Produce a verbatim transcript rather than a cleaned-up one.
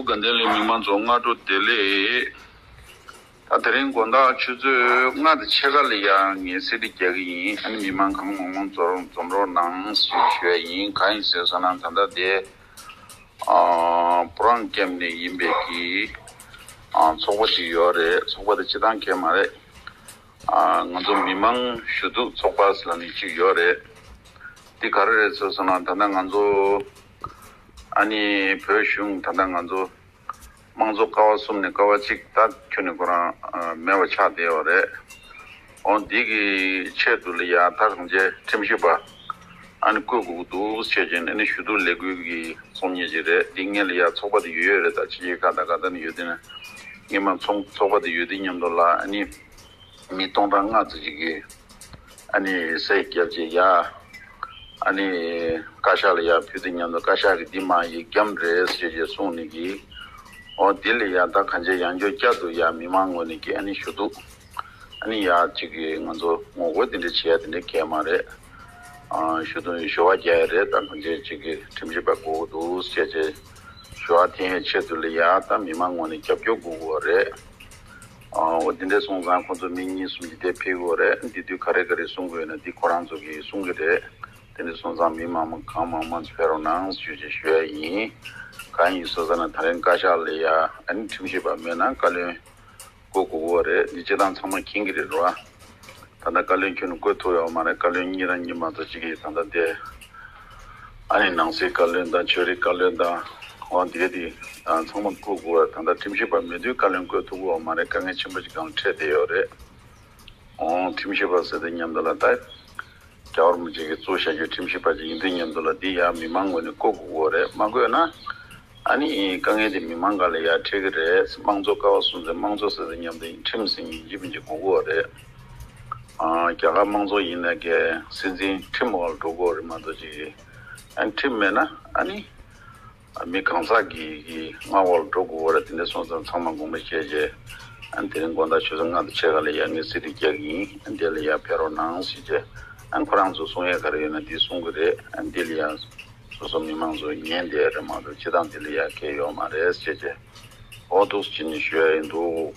དགའ་ལྡན་གླིང་མི་མང་ཚོ་སྔ་དྲོ་བདེ་ལེགས། ད་དེ་རིང་དགོང་དག་ཆུ་ཚོད་ལྔ་དང་ཕྱེད་ཀ་ལ་ཡང་ངས་གསེར་ཁྲི་རྒྱག་གི་ཡིན། ཨ་ནི་མི་མང་གང་མང་མང་འཛོམས་འཛོམས་རོགས་གནང་ཞེས་ཞུ་ཡ་ཡིན། གང་ཡིན་ཟེར་སོང་ན་ད་ལྟ་དེ་ཨ་བོ་རང་ཀེམ་ནས་ཡིན་པའི་གི་ཨ་ཚོགས་པ་ཅིག་ཡོད་རེད། ཚོགས་པ་དེ་སྤྱི་བཏང་གལ་མ་རེད། ཨ་ང་ཚོ་མི་མང་ཞུ་གཏུག་ཚོགས་པ་ཟེར་ནས་ཅིག་ཡོད་རེད། འདི་ག་རེ་རེད་ཟེར་སོང་ན་ད་ལྟ་ང་ཚོ་ཨ་ནི་བོད་གཞུང་ད་ལྟ་ང་ཚོ་དམངས་གཙོ་ཀ་བ་གསུམ་ནས་ཀ་བ་གཅིག་ད་ཁྱོན་ནས་ཁོ་རང་ཨ་མེད་པ་ཆགས་བསྡད་ཡོད་རེད། འོ་འདི་གི་ཆེད་དུ་ལ་ཡ་ད་གང་ཅི་ཁྲིམས་ཞིབ་པ་ཨ་ནི་བསྐོ་དགོས་ཀྱི་འདུག་བྱས་ཙང་ཨ་ནི་ཞུ་གཏུག་ལས་འགུལ་གྱི་ཚོགས་མི་ཅིག་རེད། འདི་སྔོན་ལ་ཡ་ཚོགས་པ་དེ་ཡོད་ཡོད་རེད། ད་ཕྱི་རྒྱལ་ཁག་ད་ག་ད་ནས་ཡོད་དེ་ནས་སྔོན་མ་ཚོགས་ཚོགས་པ་དེ་ཡོད་དུས་མཉམ་དུ་ལ་ཨ་ནི་མི་སྟོང་ཕྲག་ལྔ་ཙམ་ཅིག་གིས་ཨ་ནི་གསལ་བརྒྱབ་བྱས་ཡ་ཨ་ནི་བཀའ་ཤག་ལ་ཡ་ཕུལ་དུས་མཉམ་དུ་བཀའ་ཤག་གིས་འདི་མ་ཡིག་རྒྱམ་རེད་ཟེར་བྱས་གསུངས་ནས་གི། འོ་འདི་ལ་ཡ་ད་གང་ཅི་ཡང་བསྐྱར་བསྐྱར་དུ་ཡ་མི་མང་ངོས་ནས་གི་ཨ་ནི་ཞུ་གཏུག་ཨ་ནི་ཡ་ཅིག་གི་ང་ཚོ་ངོ་རྒོལ་དེ་འདྲ་བྱེད་ཡ་དེ་འདྲ་གལ་མ་རེད། ཨ་ཞུ་གཏུག་ཞུ་བ་རྒྱག་ཡ་རེད། ད་གང་ཅི་ཅིག་གི་ཁྲིམས་ཞིབ་པ་དགོས་འདུག་ཟེར་བྱས་ཞུ་བ་འཐེན་ཡའི་ཆེད་དུ་ལ་ཡ་ད་མི་མང་ངོས་ནས་རྒྱབ་སྐྱོར་དགོས་ཀྱི་ཡོད་རེད། ཨ་འོ་དེ་འདྲ་སོང་ཙང་ཁོང་ཚོ་མི་གཉིས་གསུམ་གྱིས་དེ་ཕེབས་ཀྱི་ཡོད་རེད། འདི་དུས་ག་རེ་ག་རེ་གསུང་གི་ཡོད་ན་འདི་ཁོ་རང་ཚོ་གིས་གསུང་གི་རེད། དེ་འདྲ་སོང་ཙང་མི་མང་མང་གང་མང་མང་ཚོ་ཕེབས་རོགས་གནང་ཞུ་ཅེས་ཞུ་ཡ་ཡིན། གང་ཡིན་ཟེར་ས་ན་ད་རིང་བཀའ་ཤག་ལ་ཡ་ཨ་ནི་ཁྲིམས་ཞིབ་པ་མེད་ན་བཀའ་བློན་བསྐོ་དགོས་ཀྱི་ཡོད་རེད། འདི་སྤྱིར་བཏང་ཚང་མ་མཁྱེན་གྱི་རེད་རོ། ད་ལྟ་བཀའ་བློན་ཁྱོན་ནས་བསྐོ་ཐུབ་ཡོད་མ་རེད། བཀའ་བློན་གཉིས་རང་གཉིས་མ་གཏོགས་གཅིག་གིས་ད་ལྟ་དེ་ཨ་ནི་ནང་སྲིད་བཀའ་བློན་དང་ཆོས་རིག་བཀའ་བློན་དང་འོ་འདི་ག་དེ་ཚང་མ་བསྐོ་དགོས་པ། ད་ལྟ་ཁྲིམས་ཞིབ་པ་མེད་དུས་བཀའ་བློན་བསྐོ་ཐུབ་ཀྱི་ཡོད་མ་རེད། དཀའ་ངལ་ཆེན་པོ་ཞིག་སྒང་ལ་འཕྲད་བསྡད་ཡོད་རེད། འོ་ཁྲིམས་ཞིབ་པ་ཟེར་དུས་མཉམ་དུ་ལ་ད་རྒྱལ་བ་རིན་པོ་ཆེ་གིས་གཙོས་བྱ་རྒྱུ་ཁྲིམས་ཞིབ་པ་ཅིག་ཡིན་དུས་མཉམ་དུ་ལ་འདི་ཡང་མི་མང་ངོས་ནས་བསྐོ་དགོས་ཀྱི་ཡོད་རེད། མ་བསྐོས་ན་ཨ་ནི་དཀའ་ངལ་དེ་མི་མང་སྒང་ལ་ཡར་འཕྲད་ཀྱི་རེད། དམངས་གཙོ་ཀ་བ་གསུམ་ཟེར་དམངས་གཙོ་ཟེར་དུས་མཉམ་དུ་ཁྲིམས་ཟེར་མཁན་ཡིན་གཅིག་མིན་གཅིག་དགོས་ཀྱི་ཡོད་རེད། ཨ་རྒྱ་གར་དམངས་གཙོ་ཡིན་ན་གི་སྲིད་འཛིན་ཁྲིམས་འོག་ལ་འགྲོ་དགོས་ཡོད་རེད་མ་གཏོགས་ཅིག་ཨ་ཁྲིམས་མེད་ན་ཨ་ནི་མི་གང་ཟག་གི་གི་མངའ་འོག་ལ་འགྲོ་དགོས་ཡོད་རེད། དེ་འདྲ་སོང་ཙང་ཚང་མ་དགོངས་པ་བཞེས་བྱས་ཨ་ནི་དེ་རིང་དགོང་དག་ཆུ་ཚོད་ལྔ་དང་ཕྱེད་ཀ་ལ་ཡ་ངས་གསེར་ཁྲི་རྒྱག་གི་ཡིན། ཨ་ནི་དེ་ལ་ཡ་ཕེབས་རོགས་གནང་ཞེས་བྱས་ཨ་ནི་ཁོ་རང་ཚོ་གསུང་ཡས་ག་རེ་ཡོད་ན་འདི་གསུང་གི་རེད། ཨ་ནི་འདི་ལ་ཡ་སོ་སོ་མི་མང་ཚོ་ཉན་བསྡད་ཡ་རེད་མ་གཏོགས་སྤྱིར་བཏང་འདི་ལ་ཡ་གལ་ཡོད་མ་རེད་ཞེས་བྱས་ཨོ་ཐུགས་རྗེ་ཆེ་ཞུ་ཡ་ཡིན་འདུག